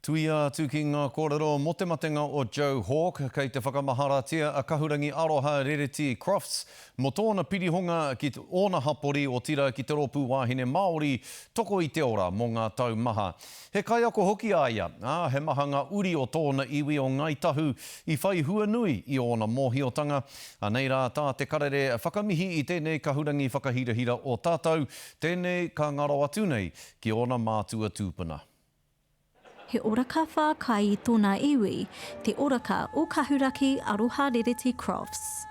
Tuia atu ki ngā kōrero mō te matenga o Joe Hawke, kei te whakamaharatia a Kahurangi Aroha Rereti Crofts mō tōna pirihonga ki ōna hapori otirā ki te Rōpū Wāhine Māori Toko i te Ora mō ngā tau maha. He kaiako hoki a ia, ā, he maha ngā uri o tōna iwi o Ngāi Tahu i whai hua nui i ōna mōhiotanga. Anei rā tā Te Karere whakamihi i tēnei kahurangi whakahirahira o tātou, tēnei ka ngaro atu nei ki ōna mātua tūpuna. He oraka whākai i tōna iwi, te oraka o Kahuraki Aroha Rereti Crofts.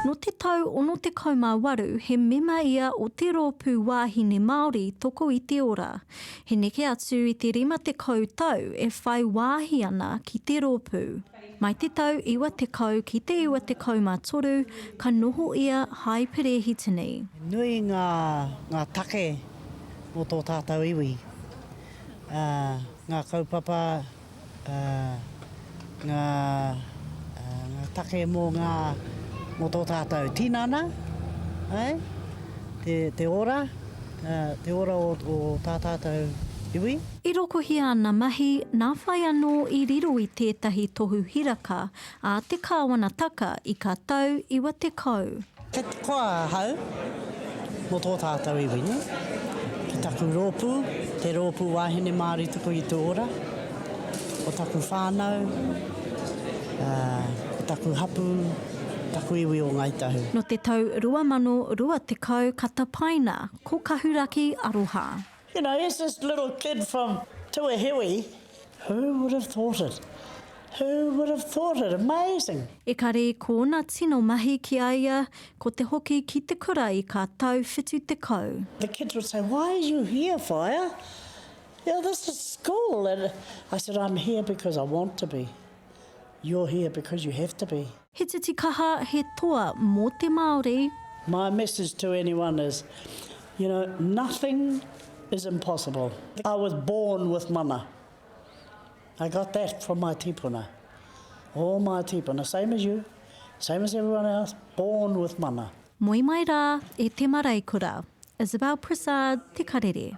Nō te tau 68 he mema ia o te Rōpū Wāhine Māori Toko i te Ora. He neke atu i te 50 tau e whai wāhi ana ki te rōpū. Mai te tau 90 ki te 93 ka noho ia hai perehitini. He nui ngā, ngā take mō tō tātou iwi, ā, ngā kaupapa, ā, ngā, ā, ngā take mō ngā, mō tō tātou tinana, āe, te, te ora, ā, te ora o, o tā tātou iwi. I rokohia ana mahi, nā whai anō i riro i tētahi tohu hiraka a te kāwanataka i ka tau 90. Kei te koa ahau mō tō tātou iwi, nē? Ki taku rōpū, te Rōpū Wāhine Māori Tuku i te Ora, ko taku whānau, ko taku hapū, taku iwi o Ngāi Tahu. Nō te tau 2020 ka tapaina ko Kahuraki Aroha. You know, here's this little kid from Tuahiwi, who would have thought it? Who would have thought it? Amazing! Ekari kōna tino mahi ki a ia, ko te hoki ki te kura i ka tau 70. The kids would say, why are you here, Whaea? You know, this is school. And I said, I'm here because I want to be. You're here because you have to be. He titikaha, he toa mō te Māori. My message to anyone is, you know, nothing is impossible. I was born with mana. I got that from my tipuna. All my tipuna, same as you, same as everyone else, born with mana. Moe mai rā e te Mareikura. Isabel Prasad, Te Karere.